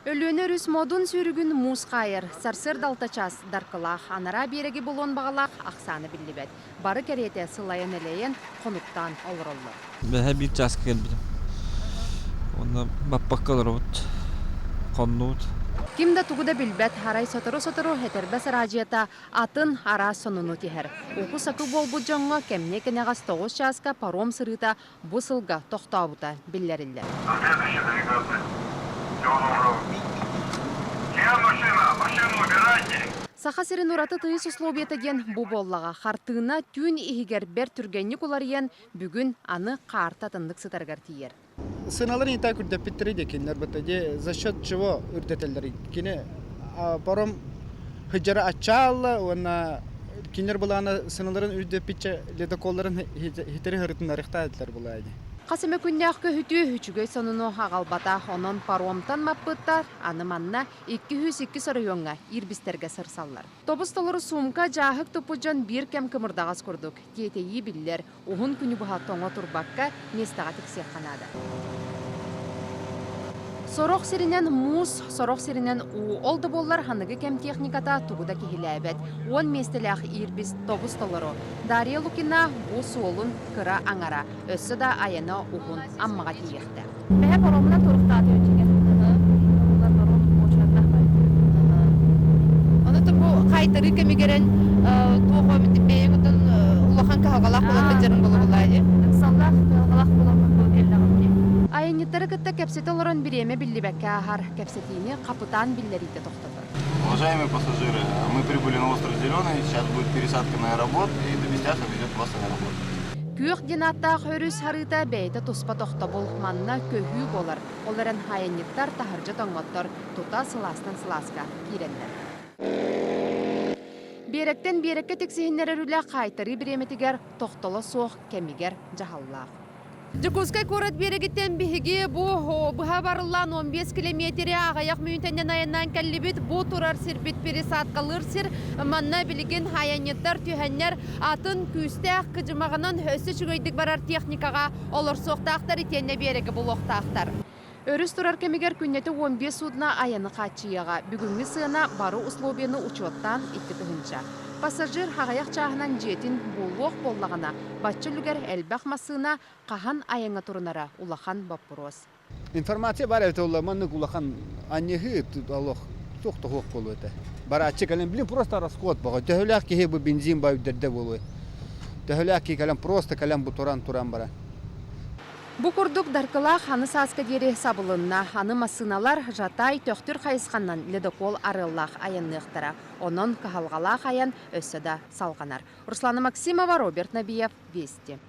Өлүөнэ өрүс модун сүүрүгүн муус хаайар, сарсыарда алта чаас даркылаах, анараа биэрэги булуон баҕалаах ахсаана биллибэт. Бары кэриэтэ сылайан-элэйэн, хонуктаан олороллор. Бэһэ биир чааска кэлбитим. Уонна баппакка олоробут, хоннубут. Ким да тугу да билбэт, арай сотору-сотору этэрбэс араадьыйата атын араас сонуну тиһэр. Уку-сакы буолбут дьоҥҥо кэмниэ кэнэҕэс тоҕус чааска паром сырыыта бу сылга тохтообута биллэриллэр. Саха сирин ураты тыйыс условиета диэн бу буоллаҕа. Хартыына түүн иһигэр бэрт түргэнник уларыйан, бүгүн аны хаарта атыннык сытарыгар тиийэр. Сыналар не так үрдэппиттэрэ дии кинилэр быта дии за счет чего үрдэтэллэр кини паром хыдьара аччаалла уонна кинилэр былаана сыналарын үрдэппиччэ ледоколларын хитэри хырытыннарыахтаатылар былаа дии. Хас эмэ күннээх көһүтүү үчүгэй сонуну аҕалбата. Онон паромтан маппыттар аны манна 202 оройуоҥҥа иирбистэргэ сырсаллар. Тобус-толору суумка дьааһык туппут дьон биир кэм кымырдаҕас курдук. Тиэтэйии биллэр, уһун күнү быһа тоҥо турбакка миэстэҕэ тиксиэххэ наада. Сорох сиринэн муус, сорох сиринэн уу. Ол да буоллар аныгы кэм техниката тугу да киһилээбэт. Уон миэстэлээх иирбис тобус толору. Дарья Лукина бу суолун кыра аҥара. Өссө да айана уһун Аммаҕа тиийиэхтээх. Бэһэ паромунан туруктааты өтүгэр. Паром муочуратах Ону бу хайтарыы кэмигэрэн туох бэйэҥ отон улахан кыһалҕалаах буолан сылдьарын буолуоллаа дии. Ыксаллаах кыһалҕалаах буоламмын бу кэллэҕим дии. Айанньыттары кытта кэпсэтэ олорон бириэмэ биллибэккэ ааһар. Кэпсэтиини хапытаан биллэриитэ тохтотор. Уважаемые пассажиры, мы прибыли на остров Зеленый, сейчас будет пересадка на аэробот, и до Бестяха везет вас аэробот. Күөх диэн ааттаах өрүс харыыта бэйэтэ туспа тохтобул, манна көһүү буолар. Ол эрэн айанньыттар таһырдьа тоҥмоттор, тута сылаастан сылааска киирэллэр. Биэрэктэн биэрэккэ тиксиһиннэрэр үлэ хаайтарыы бириэмэтигэр тохтоло суох кэмигэр дьаһаллаах. Дьокуускай куорат биэрэгиттэн биһиги бу быһа барыллаан 15 килэмиэтири аҕыйах мүнүүтэнэн айаннаан кэллибит. Бу турар сирбит пересадкалыыр сир. Манна билигин айанньыттар түһэннэр атын күүстээх кыдьымаҕынан өссө үчүгэйдик барар техникаҕа олорсуохтаахтар итиэннэ биэрэги булуохтаахтар. Өрүс турар кэмигэр күннэтэ 15 судно айаны хааччыйыаҕа. Бүгүҥҥү сыана бары условиены учуоттаан 2 тыһыынча. Пассажир аҕыйах чааһынан дьиэтин буолуох буоллаҕына, бачча үлүгэр элбэх массыына хаһан айаҥҥа турунара улахан боппуруос. Информация бар эбитэ буолла маннык улахан анньыһыы олох туох да суох буолуо этэ. Барааччы кэлэн блин просто расход бөҕө. Төһөлөөх киһи бу бензин ба үрдэрдэ буолуой. Төһөлөөх киһи кэлэн просто кэлэн бу туран туран баран. Бу курдук Даркылаах аны сааска диэри сабылынна. Аны массыыналар Жатай, Төхтүр хайысханнан ледокол арыаллаах айанныахтара. Онон кыһалҕалаах айан өссө да салҕанар. Руслана Максимова, Роберт Набиев, Вести.